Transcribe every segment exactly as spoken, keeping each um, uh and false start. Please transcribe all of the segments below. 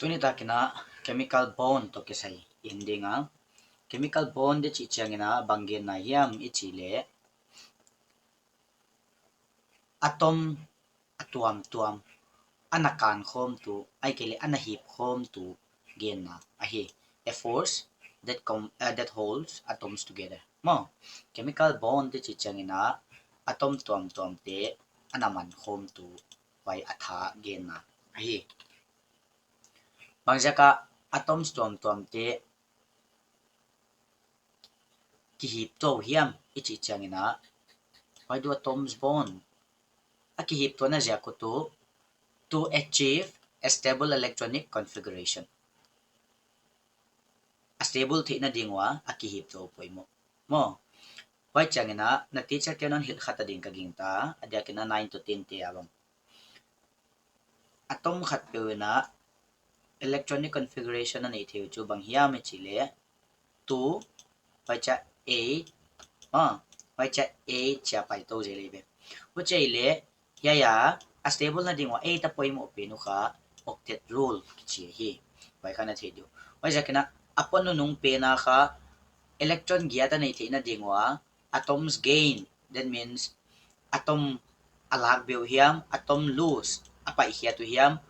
Tuni takin a chemical bond toh kisai en ding a. Chemical bond i chih chiangin a bang genna hiam i chih leh, atom a tuamtuam, ana kankhawmtu, ahihkeileh ana hipkhawmtu genna ahi. A force that com-, uh, that holds atoms together. Maw, chemical bond i chih chiangin a atom tuamtuamte ana mankhawmtu, huai a tha genna ahi. Bangziak a atoms tuamtuamte kihip tuah uh hiam i chih chiangin a, why do atoms bond? A kihip tuahna ziak uh tuh, to achieve a stable electronic configuration. A stable theihna ding ua a kihip tuah uh poimoh. Maw, huai chiangin a na teacher te'n hon hilh kha ta ding ka gingta, a diakin a nine to ten te a bang. Atom khatpeuh in a electronic configuration a neih theih uh chu bang hiam i chih leh, two, huai chiah eight, ah, huai chiah eight chia pai tou zel ei ve. Huchi leh, hiai a, a stable na ding ua eight a poimoh pen uh kha octet rule kichi ahi. Huai kha na theih ding uh. Huaiziakin a, a pon nunung pen a kha electron giat a neih theihna ding ua atoms gain, that means atom a lak beh uh hiam, atom lose, a paihkhiat uh hiam,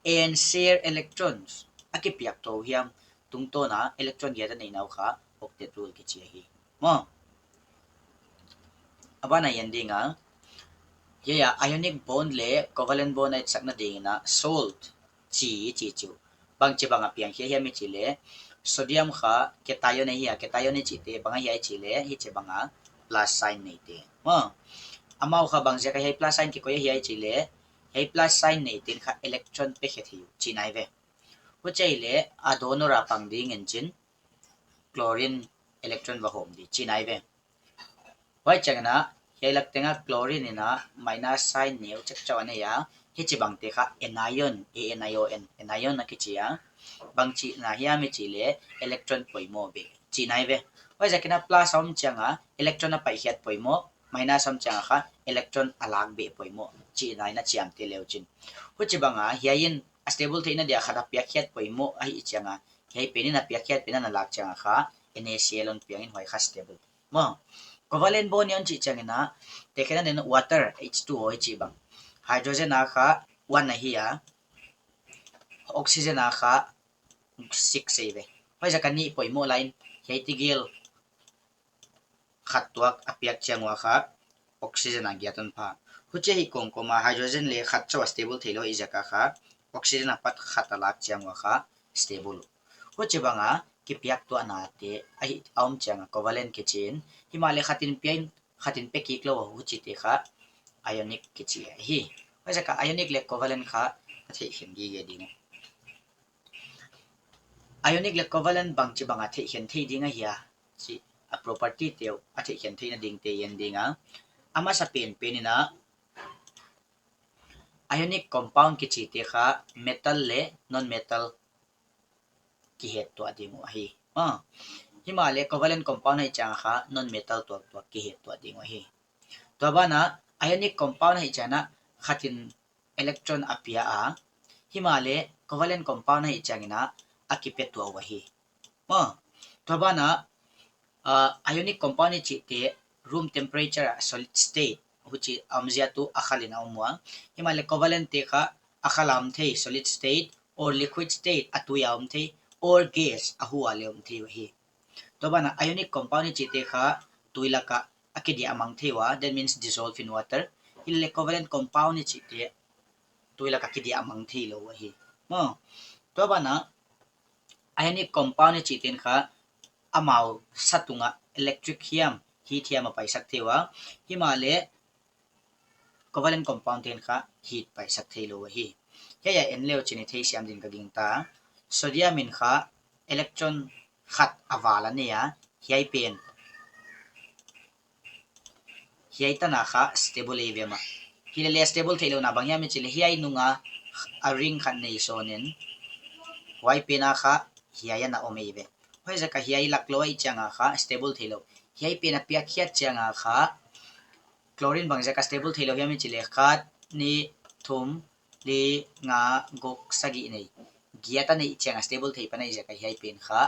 and share electrons, a kipiak tuah uh hiam, tungtawn a electron giat a neihna uh kha octet rule kichi ahi. Maw, a ban a en ding a, hiai a ionic bond leh covalent bond a etsakna dingin a salt chi, chi chu bangchibang a piang khia hiam i chih leh, sodium kha cation ahi a, cation i chihte bang ahia i chih leh, hichibang a plus sign neite. Maw, amau kha bangziak a hiai plus sign kikoih ahia i chih leh, hiai plus sign neite'n kha electron pe khe thei uh chihna ve. Huchi leh a donor a pang ding in chin, chlorine electron va hawm di chihna ve. Huai chiangin a, hiai lak teng a chlorine in a minus sign neu chakchak a nei a, hichibangte kha anion, A N I O N, anion a kichi a. Bang chihna hiam i chih leh electron poimoh beh chihna ve. Huaiziakin a plus a om chiang a electron a paihkhiat poimoh, minus a om chiang a kha electron a lak beh poimoh chihna in a chiamteh le uchin. Huchibang a hiai in a stable theihna dia khat a piakkhiat poimoh ahih chiang a, hiai pen in a piakkhiat pen a na lak chiang a kha NaCl hon piang in huai kha stable. Maw, covalent bond i chih chiangin a, tekhen a nen water, H two O i chih bang. Hydrogen a kha one ahi a, oxygen a kha six ei ve. Huaiziak a nih poimoh lai in, hiai tegel khat tuak a piak chiang ua kha oxygen a giat hon pha. Huchi hi kawmkawm a hydrogen leh khat chauh a stable theilou ahih ziak a kha oxygen apat khat a lak chiang ua kha stable. Huchibang a kipiak tuahnate ahi a om chiang a covalent kichi in, himahleh khat in pia in, khat in pe kik lou, huchite kha ionic kichi ahi. Huaiziak a ionic leh covalent kha a theihkhen gige ding. Ionic leh covalent bangchibang a theihkhen thei ding ahia chih a property te uh a theihkhen theihna dingte en ding a. A masapen pen in a, ionic compound kichite kha metal leh non-metal kihet tuah ding uh ahi. Ah, himahleh covalent compound ahih chiang a kha non-metal tuaktuak kihet tuah ding uh ahi. Tua ban a, ionic compound ahih chiang a khat in electron a pia a, himahleh covalent compound ahih chiangin a, a kipe tuah uh ahi. Maw, tua ban a, ah, ionic compound i chihte room temperature a solid state, huchi a omzia tuh a khal in a om ua. Himahleh covalent te kha a khal a om thei, solid state or liquid state, a tui a om thei, or gas, a hu a leh om thei uh ahi. Tua ban a ionic compound i chihte kha tui lak a a kidiah a mang thei ua, that means dissolve in water. Himahleh covalent compound i chihte tui lak a kidiah a mang theilou uh ahi. Maw, tua ban a ionic compound i chihten kha amau sa tung a electric hiam, heat hiam a paisak thei ua. Himahleh covalent compound ten kha heat paisak theilou uh ahi. Hiai a en le uchin i theisiam ding ka gingta. Sodium in kha electron khat a val a nei a, hiai pen, hiai tan a kha stable ei ve mah. Hileleh stable theihlouhna bang hiam i chih leh hiai nung a a ring khat nei sawn in, huai pen a kha hiai ana om ei ve. Huaiziak a hiai laklou ahih chiang a kha stable theilou. Hiai pen a piakkhiat chiang a kha chlorine bangziak a stable theilou hiam i chih leh khat, nih, thum, li, nga, guk, sagih nei. giat a neih chiang a stable thei pan ahih ziak a hiai pen kha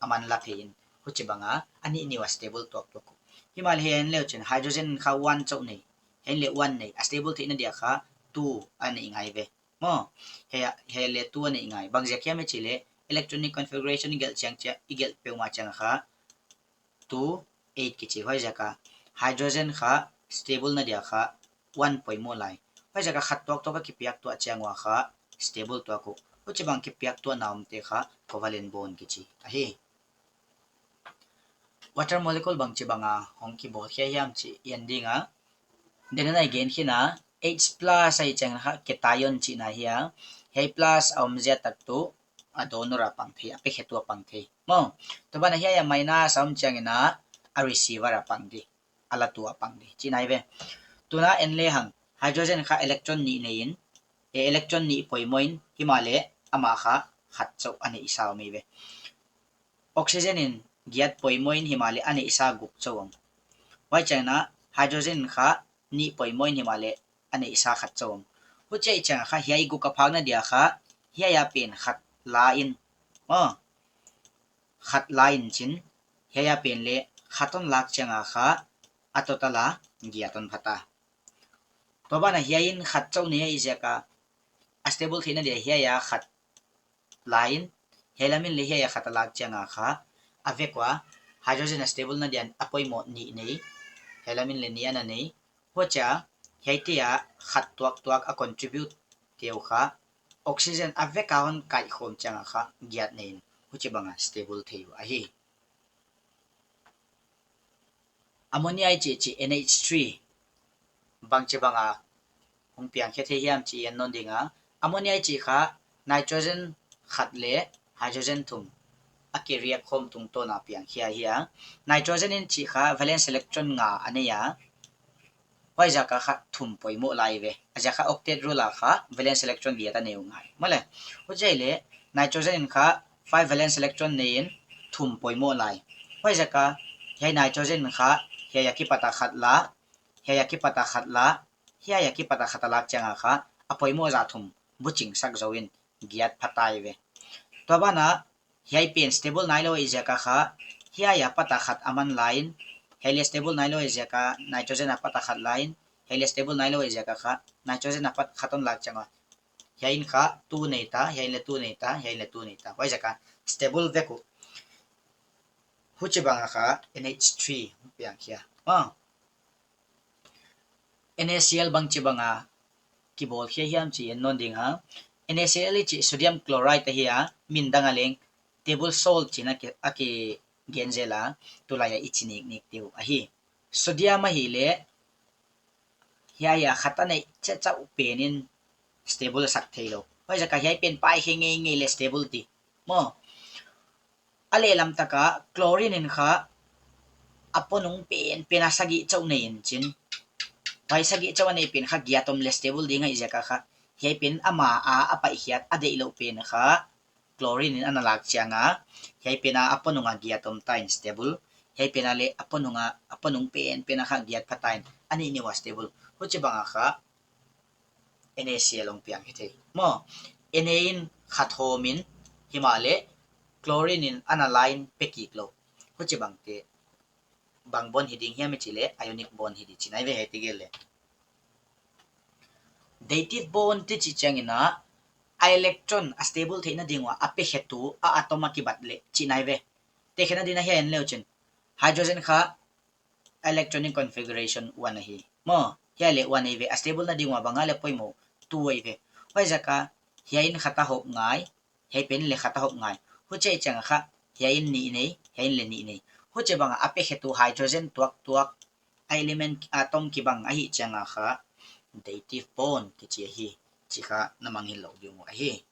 a man la thei in, huchibang a a nih nih ua stable tuaktuak uh. Himahleh hiai en leu chin hydrogen kha one chauh nei, hiai leh one nei, a stable theihna dia kha two a neih ngai ve. Maw, hiai, hiai leh two a neih ngai. Bang ziak hiam i chih leh electronic configuration i gelh chiang chia, i gelh peuhmah chiang kha two eight kichi. Huaiziak a hydrogen kha stable na dia kha one poimoh lai. Huaiziak a khat tuaktuak a kipiak tuah chiang ua kha stable tuak uh. Huchibang kipiak tuahna omte kha covalent bond kichi ahi. Water molecule bangchibang a hong kibawl khia hiam chih i en ding a. Tuni a i gen khin a, H plus ahih chiang kha cation chihna ahi a. Hiai plus a om ziak tak tuh a donor a pang thei, a pekhetu a pang thei. Maw, tua ban a hiai a minus a om chiang in a receiver a pang di, a latu a pang di chihna ahi ve. Tuna en lehang, hydrogen kha electron nih nei in, e, electron nih poimoh in, himahleh amah kha khat chauh a neihsa om hi ve. Oxygen in giat poimoh in, himahleh a neihsa guk chauh om. Huai chiang in a hydrogen kha nih poimoh in, himahleh a neihsa khat chauh om. Huchi ahih chiang kha hiai guk a phakna dia kha hiai a pen khat la in, maw, khat la in chin, hiai a pen leh khat hon lak chiang a kha a total a giat hon pha ta. Tua ban a hiai in khat chauh nei ahih ziak a a stable theihna dia hiai a khat la in, hiai lam in leh hiai a khat a lak chiang a kha a vek ua hydrogen a stable na dia a poimoh nih nei, hiai lam in leh nih ana nei. Huchia hiaite a khat tuaktuak a contribute te uh kha oxygen a vek a hon kaikhawm chiang a kha giat nei in, huchibang a stable thei uh ahi. Ammonia i chih chih, N H three, bangchibang a hong piang khe thei hiam chih i en nawn ding a. Ammonia i chih kha nitrogen khat leh hydrogen thum a kireact khawm tungtawn a piang khia ahi a. Nitrogen in chih kha valence electron nga a nei a. Huaiziak a kha thum poimoh lai ve. A ziak kha octet rule a kha valence electron giat a nei uh ngai. Maw leh, huchi leh nitrogen in kha five valence electron nei in thum poimoh lai. Huaiziak a hiai nitrogen in kha hiai a kipat a khat la, hiai a kipat a khat la, hiai a kipat a khat a lak chiang a kha a poimoh zah thum buching sak zou in giat pha ta hi ve. Tua ban a hiai pen stable nailou ahih ziak a kha hiai a pat a khat a man la in, hiai leh stable nailou ahih ziak a nitrogen a pat a khat la in, hiai leh stable nailou ahih ziak a kha nitrogen a pat khat hon lak chiang a hiai in kha two nei ta, hiai in leh two nei ta, hiai in leh two nei ta. Huaiziak a stable vek uh. Huchibang a kha N H three piang khia. Ah. NaCl bangchibang a kibawl khia hiam chih i en nawn ding a. NaCl i chih sodium chloride ahi a, min dang a leng table salt chi'n a ki, a kigen zel a, tulai a i chi niknik te uh ahi. Sodium ahihleh hiai a khat a neih chauh pen in stable a sak theilou. Huaiziak a hiai pen pai khe ngeingei leh stable di. Maw. A lehlam tak a chlorine in kha a ponung penpen a sagih chauh nei in chin. Huai sagih chauh a neih pen kha giat om leh stable ding ahih ziak a kha hiai pen ama a a paihkhiat a deihlouh pen kha chlorine in ana lak chiang a, hiai pen a a ponung a giat om ta in stable. Hiai pen a leh a ponung a, a ponung penpen a kha giat pha ta in a nih nih ua stable. Huchibang a kha NaCl hong piang hi thei. Maw, Na in khat hawm in, himahleh chlorine in ana la in pe kik lou. Huchibangte bang bond hi ding hiam i chih leh ionic bond hi di chihna ahi ve hiaite gel leh. Dative bond te chih chiang in a, a electron a stable theihna ding ua a pekhetu a atom a kibat leh chihna ahi ve. Tekhenna din a hiai en leu chin. Hydrogen kha electronic configuration one ahi. Maw, hiai leh one ahi ve, a stable na ding ua bang a leh poimoh, two ahi ve. Huaiziak a hiai in khat a hawm ngai, hiai pen leh khat a hawm ngai. Huchi ahih chiang a kha hiai in nih nei, hiai in leh nih nei. Huchibang a a pekhetu hydrogen tuaktuak a element atom kibang ahih chiang a kha dative bond kichi ahi, chih kha na mangngilh lou ding uh ahi.